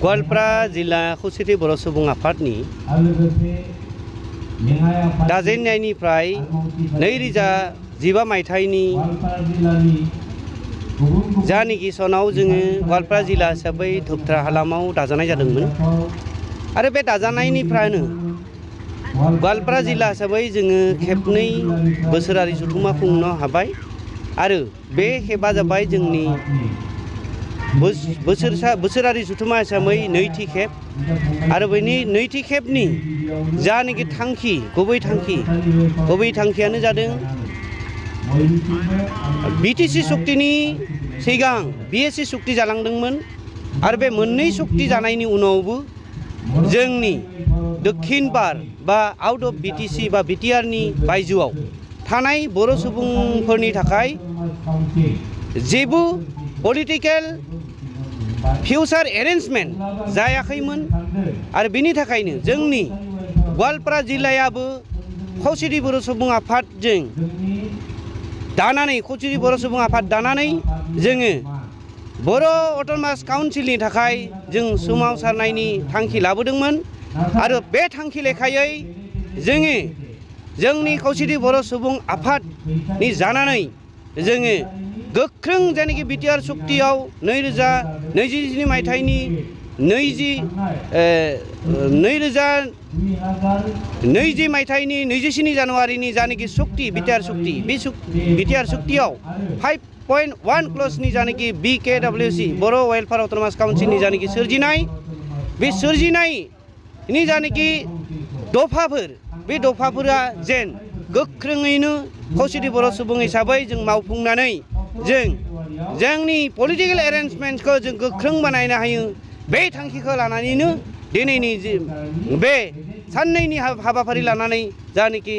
गवालपारा जिल्ला खौसेथि बर' सुबुं आफादनि दाजेननायनिफ्राय 2015 मायथाइनि जानिखि सनाव जोङो गवालपारा जिल्ला हिसाबै धुपथारा हालामाव दाजानाय जादोंमोन आरो बे दाजानायनिफ्रायनो गवालपारा जिल्ला हिसाबै जोङो खेबनै बोसोरारि जथुम्मा खुंनो हाबाय आरो बे खेबा जाबाय जोंनि बोसोरारि जथुम्मा हिसाबै नैथि खेब आरो बेनि नैथि खेबनि जानिखि थांखि गुबै थांखियानो जादों बिटिसि सुक्तिनि सिगां बिएसि सुक्ति जालांदोंमोन आरो बे मोननै सुक्ति जानायनि उनावबो जोंनि दक्षिण पार बा आउट अफ बिटिसि बा बिटिआरनि बायजोआव थानाय बर' सुबुंफोरनि थाखाय जेबो पलिटिकेल फिउचार एरेन्जमेन्ट जायाखैमोन आरो बिनि थाखायनो जोंनि गवालपारा जिल्लायाबो खौसेथि बर' सुबुं आफादजों दानानै खौसेथि बर' सुबुं आफाद दानानै जोङो बर' अट'नमास काउन्सिलनि थाखाय जों सोमावसारनायनि थांखि लाबोदोंमोन आरो बे थांखि लेखायै जोङो जोंनि खौसेथि बर' सुबुं आफादनि जानानै जोङो गोख्रों जायनाखि बिटिआर सुक्तियाव 2020 मायथाइनि 2020 मायथाइनि 27 जानुवारिनि जानिखि सुक्ति बिटिआर सुक्ति बे बिटिआर सुक्तियाव 5.1 क्लसनि जानिखि BKWC बर' वेलफेयार अट'नमास काउन्सिलनि जानिखि सोरजिनाय बे सोरजिनायनि जानिखि दफाफोर बे दफाफोरा जेन गोख्रोङैनो खौसेथि बर' सुबुं हिसाबै जों मावफुंनानै जों जोंनि पलिटिकेल एरेन्जमेन्टखौ जों गोख्रों बानायनो हायो बे थांखिखौ लानानैनो दिनैनि बे साननैनि हाबाफारि लानानै जानिखि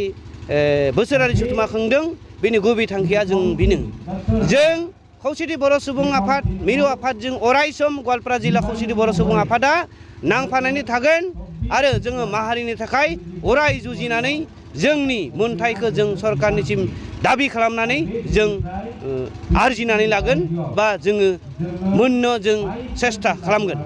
बोसोरारि जथुम्मा खुंदों बेनि गुबै थांखिया जों बेनो जों खौसेथि बर' सुबुं आफाद मिरु आफादजों अरायसम गवालपारा जिल्ला खौसेथि बर' सुबुं आफादा नांफानानै थागोन आरो जोङो माहारिनि थाखाय अराय जुजिनानै जोंनि मोनथायखौ जों सरकारनिसिम दाबि खालामनानै जों आरजिनानै लागोन बा जोङो मोननो जों सेस्था खालामगोन।